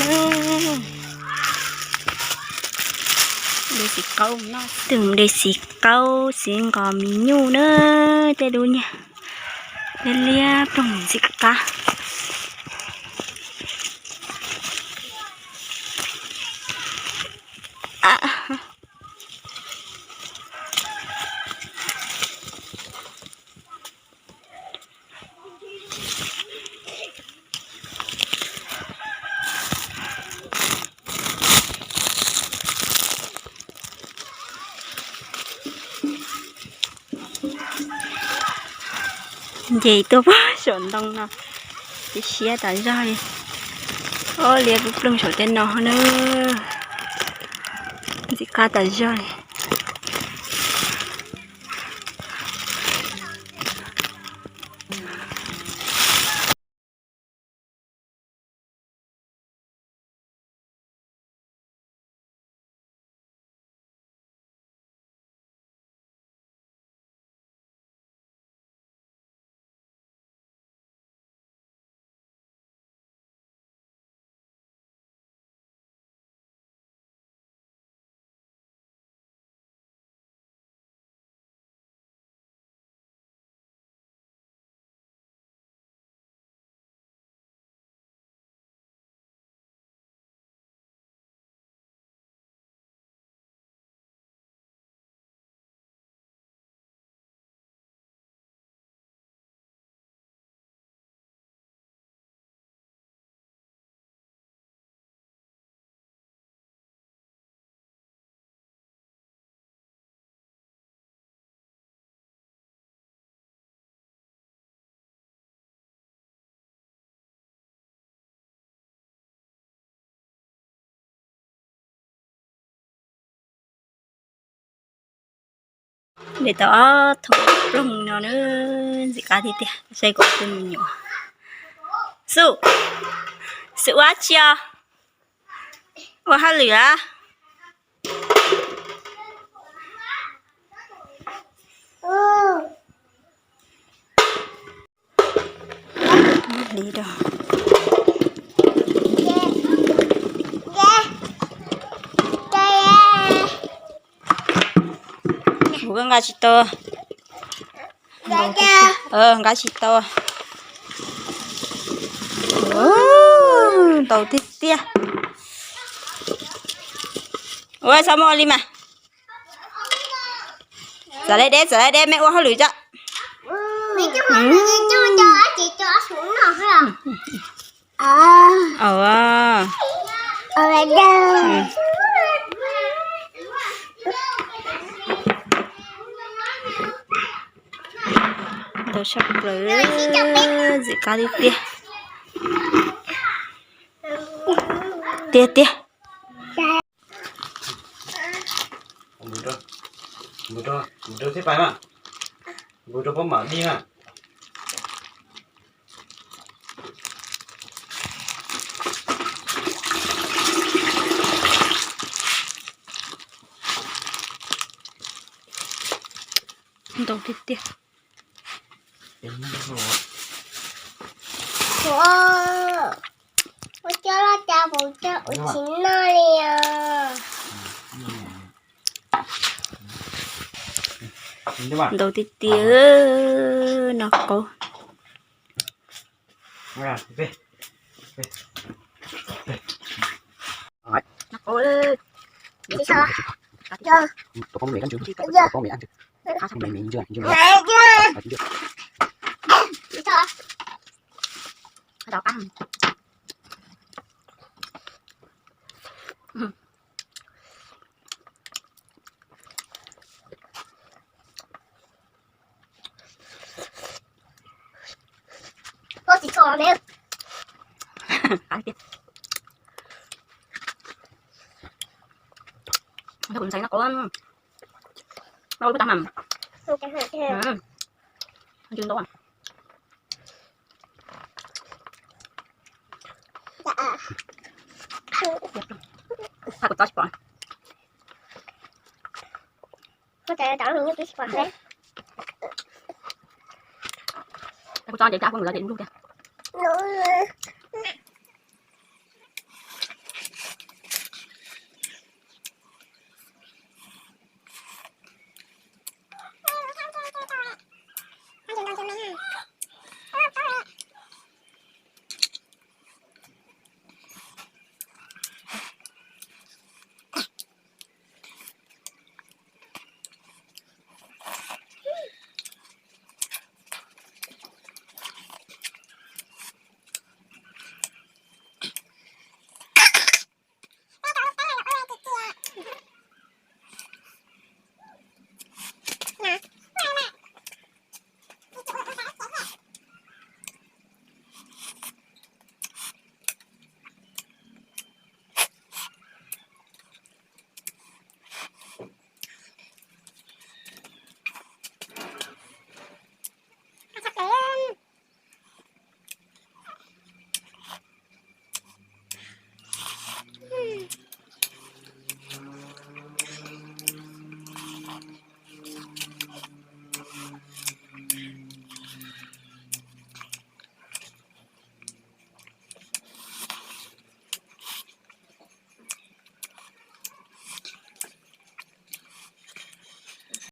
De xim qaub no, tus de xim qaub, xim nqos, mis nyuj na, tej lub nyuag liab liab ploog ntxim qab. Nce tuaj pem saum ntoo no, siab siab tas zog li. Ob liab ploog saum tej no na, ntxim qab tas zog li. De tau ob thooj ploog no na, ntxim qab tiag tiag, saib kuv tus me nyuam. Xub, xub ua tsi os? Ua hauj lwm a? Li da. Kuv nqa tsis tau. Nqa tsis tau. Ntau tiag tiag. Ua txhob muab ua li mas. Txawm li deb, txawm li deb, mej ua hauj lwm tso. Ntau tshaj plaws, ntxim qab tiag tiag. Tiag tiag. Ntau tiag tiag. Ua coj loj cas kuv coj ua tsis noj li os. Ntau tiag tiag, noj qaub. Kuv ntxhais noj qaub, noj lub tag mam. Ntau. Kuv tso tsis pom. Kuv tso ces cab poj nws los ces lub tiag.